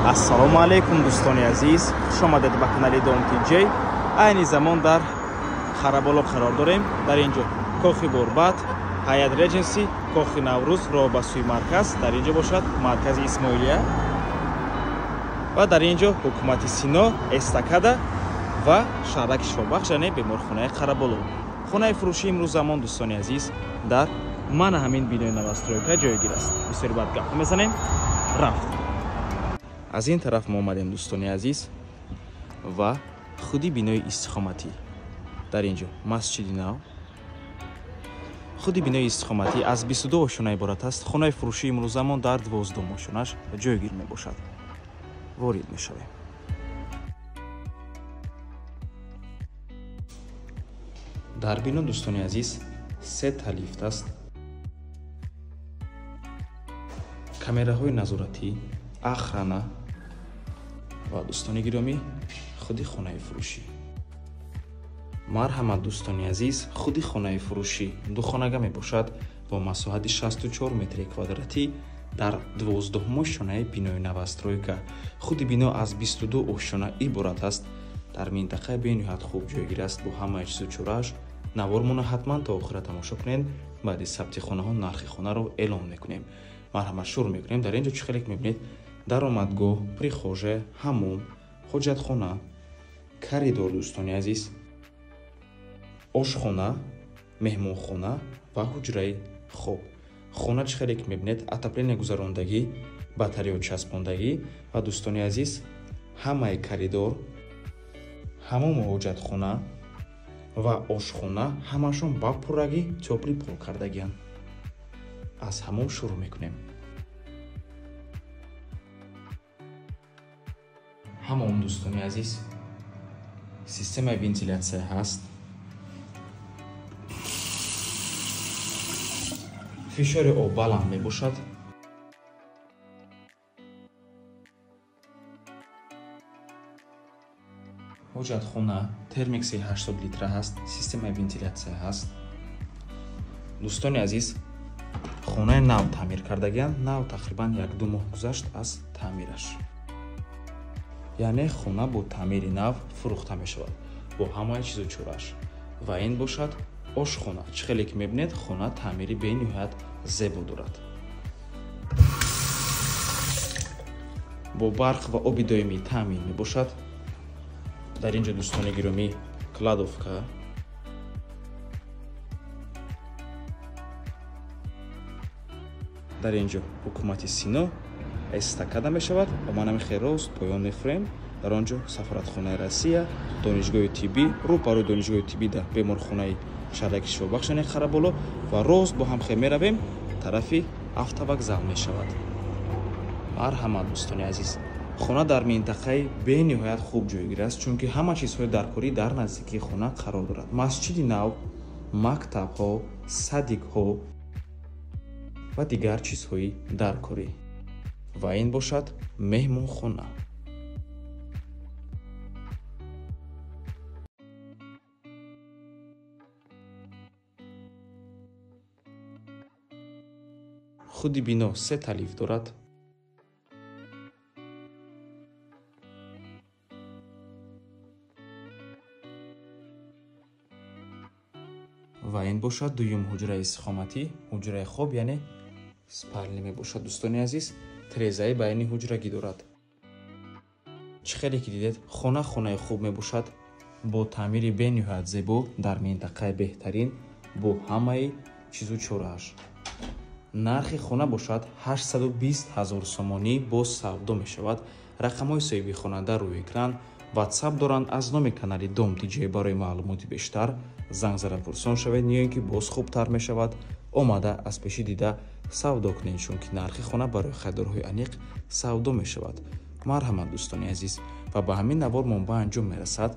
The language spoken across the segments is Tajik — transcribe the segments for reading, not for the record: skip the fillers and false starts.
Ассалому алайкум дӯстони азиз, хуш омадед ба канали Дом ТЖ. Айни замон дар Қараболо қарор дорем. Дар ин ҷо Кохи Борбад, Ҳаят Реҷенси, Кохи Наврӯз, роҳ ба сӯи марказ. Дар ин ҷо бошад маркази Исмоилия ва дар ин ҷо ҳукумати Сино, эстакада ва шаҳраки Шифобахш, яъне беморхонаи Қараболо. Хонаи фурӯшии имрӯзамон дӯстони азиз дар мана ҳамин бинои новостройка ҷойгир аст. Бисёри баъд гап мезанем, рафт. Аз ин тараф мо омадем дӯстони азиз ва худи бинои истиқоматӣ. Дар ин ҷо масҷиди нав. Худи бинои истиқоматӣ аз 22 ошёна иборат аст. Хонаи фурӯшии имрӯзамон дар 12 ошёнаш ҷойгир мебошад. Ворид мешавем. Дар бино дӯстони азиз се та лифт аст. Камераҳои назоратӣ, охрана ва дӯстони гиромӣ худи хонаи фурӯшӣ. Марҳамат дӯстони азиз, худи хонаи фурӯшӣ духонага мебошад бо масоҳати 64 метри квадратӣ дар 12 ошёнаи бинои новостройка. Худи бино аз 22 ошёна иборат аст. Дар минтақаи бениҳоят хуб ҷойгир аст бо ҳамаи чизу чорааш. Навормона ҳатман то охира тамошо кунед. Баъди сабти хонаҳо нархи хонаро эълон мекунем. Марҳамат, шурӯъ мекунем. Дар ин ҷо чӣ хеле мебинед? Даромадгоҳ, прихожая, ҳамом, ҳоҷатхона, коридор дӯстони азиз, ошхона, меҳмонхона ва ҳуҷраи хоб. Хона чӣ хеле ки мебинед, отопление гузарондагӣ, батарея часпондагӣ ва дӯстони азиз ҳамаи коридор, ҳамому ҳоҷатхона ва ошхона ҳамашон ба пуррагӣ тёплый пол кардагианд. Аз ҳамом шурӯъ мекунем. Ҳамом дӯстони азиз, системаи вентилятсия ҳаст. Фишори об баланд мебошад. Ҳоҷатхона термикси 80 литра ҳаст, системаи вентилятсия ҳаст. Дӯстони азиз, хонаи нав таъмир кардагианд. Нав тақрибан 1-2 моҳ гузашт аз таъмираш. Яъне хона бо таъмири нав фурӯхта мешавад бо ҳамаи чизу чорааш. Ва ин бошад ошхона. Чӣ хеле ки мебинед, хона таъмири бениҳоят зебо дорад. Бо барқ ва оби доимӣ таъмин мебошад. Дар ин ҷо дӯстони гиромӣ кладовка, дар ин ҷо ҳукумати Сино эстакада мешавад ва ман ҳамин хел рост поён мефурем. Дар он ҷо сафоратхонаи Россия, донишгоҳи тиббӣ, рӯ ба рӯи донишгоҳи тиббӣ дар беморхонаи шаҳраки Шифобахш, яъне Қараболо, ва рост бо ҳам хел меравем тарафи автовокзал мешавад. Марҳамат дӯстони азиз, хона дар минтақаи бениҳоят хуб ҷойгир аст, чунки ҳама чизҳои даркорӣ дар наздикии хона қарор дорад. Масҷиди нав, мактабҳо, садикҳо ва дигар чизҳои даркорӣ. Ва ин бошад меҳмонхона. Худи бино се та лифт дорад. Ва ин бошад дуюм ҳуҷраи истиқоматӣ, ҳуҷраи хоб, яъне спални мебошад дӯстони азиз. Трезаи байни ҳуҷрагӣ дорад. Чӣ хеле ки дидед, хона хонаи хуб мебошад бо таъмири бениҳоят зебо дар минтақаи беҳтарин бо ҳамаи чизу чорааш. Нархи хона бошад 820 000 сомонӣ бо савдо мешавад. Рақамҳои соҳиби хона дар рӯи экран, WhatsApp доранд. Аз номи канали Дом ТЖ барои маълумоти бештар занг зада пурсон шавед, ё ин ки боз хубтар мешавад омада аз пеши дида савдо кунед, чунки нархи хона барои харидорҳои аниқ савдо мешавад. Марҳамат дӯстони азиз, ва ба ҳамин навор мо ба анҷом мерасад.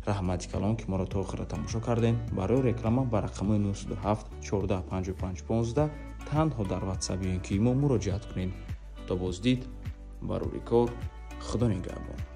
Раҳмати калон ки моро то охира тамошо кардем. Барои реклама ба рақамҳои 907 14 55 15 танҳо дар WhatsApp ё ин ки мо муроҷиат кунед. То боздид, барори кор, Худо нигаҳбон.